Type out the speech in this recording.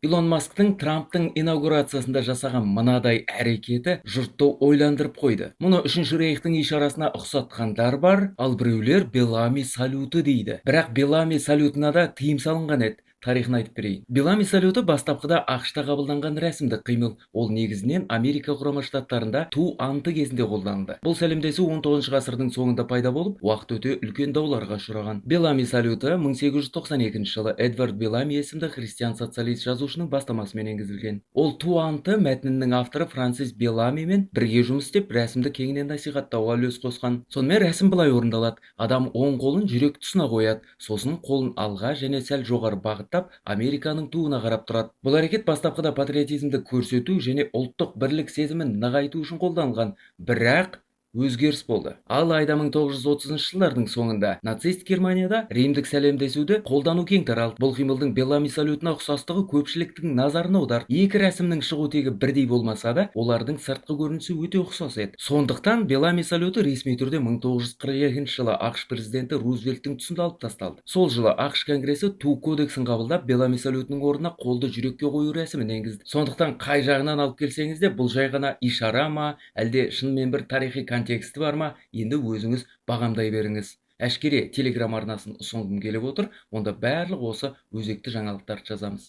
Илон Масктың Трамптың инаугурациясында жасаған мынадай әрекеті жұртты ойландырып қойды. Мұны Үшінші рейхтің ишарасына ұқсатқандар бар, ал біреулер Беллами салюті дейді. Бірақ Беллами салютына да тыйым салынған еді. Тарихын айтып берейін. Беллами салюті бастапқыда АҚШ-та қабылданған рәсімдік қимыл. Ол негізінен Америка Құрама Штаттарында ту анты кезінде қолданылды. Бұл сәлемдесу 19 ғасырдың соңында пайда болып, уақыт өте үлкен дауларға ұшыраған. Беллами салюті 1892 жылы Эдвард Беллами есімді христиан социалист жазушының бастамасымен енгізілген. Ол ту анты мәтінінің авторы Франсис Белламимен бірге жұмыс істеп, рәсімді кеңінен насихаттауға үлес қосқан. Сонымен, рәсім былай орындалады. Адам оң қолын жүрек тұсына қояды, сосын қолын алға және сәл жоғары бағыттап, Американың туына қарап тұрады. Бұл әрекет бастапқыда патриотизмді көрсету және ұлттық бірлік сезімін нығайту үшін қолданылған. Бірақ өзгеріс болды. Алайда 1930 жылдардың соңында нацист Германияда римдік сәлемдесуді қолдану кең таралды. Бұл қимылдың Беллами салютына ұқсастығы көпшіліктің назарын аударды. Екі рәсімнің шығу тегі бірдей болмаса да, олардың сыртқы көрінісі өте ұқсас еді. Сондықтан Беллами салюті ресми түрде 1942 жылы АҚШ президенті Рузвельттің тұсында алып тасталды. Сол жылы АҚШ Конгресі ту кодексін қабылдап, Беллами салютының орнына қолды жүрекке қою рәсімін енгізді. Сондықтан қай жағынан алып келсеңіз де, бұл жай ғана ишара ма, әлде шынымен бір тарихи контексті бар ма, енді өзіңіз бағамдай беріңіз. Әшкере телеграм арнасын ұсынғым келіп отыр. Онда барлық осы өзекті жаңалықтарды жазамыз.